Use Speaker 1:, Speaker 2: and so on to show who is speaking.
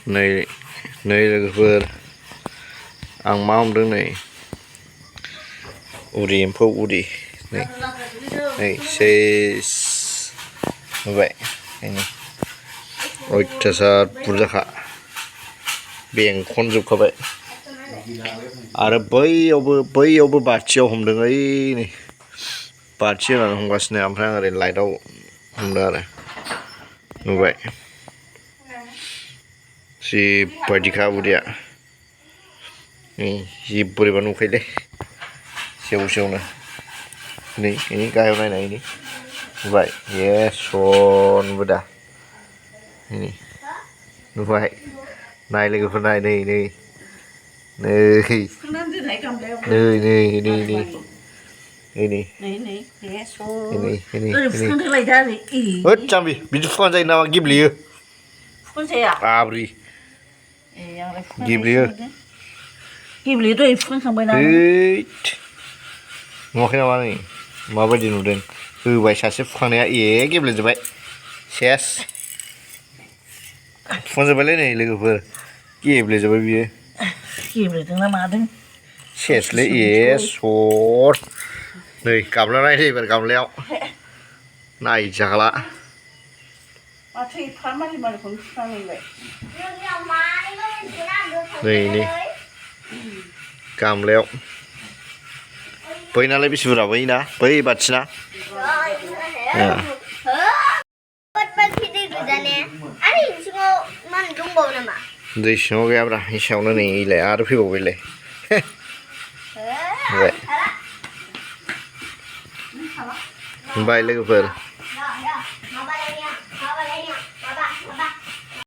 Speaker 1: नै लोगोफोर आं मा हमदों नै उरि एम्फौ उरि नै सेस नुबाय अयथासार बुरजाखा बेंखनजोबखाबाय आरो बैयावबो बाथियाव हमदों ओइ नै बाथि होनानै हमगासिनो ओमफ्राय आं ओरै लाइटआव हमदों आरो नुबाय जिबायदिखा उरिया जि बोरैबा नुखायोलै सेवनो नै बेनि गाहायाव नायनाय नुबाय नुबाय दा नुबाय नाय लोगोफोर नाय नै होद जाम्बि बिदि फुखानो जायो नामा गेब्लेयो आब्रि गेब्लेयो
Speaker 2: दहाय फुखांखांबायना
Speaker 1: नुवाखै नामा नै माबायदि नुदों होबाय सासे फुखांनाया गेब्लेजोब्बाय सेस फुखांजोब्बायलै नै लोगोफोर गेब्लेजोब्बाय बियो
Speaker 2: गेब्लेदोंना मादों
Speaker 1: सेसलै नै गामला नायदो एबार गामलायाव नायजाला
Speaker 2: माथो एफा मारिखौनो फुखांलायबाय
Speaker 1: नै गामलायाव बैनालाय बेसे बुरजा बैना बै बाथिना दै सिङाव गैयाब्रा बे सायावनो नै इलाय आरो फैबावबायलाय नुबाय लोगोफोर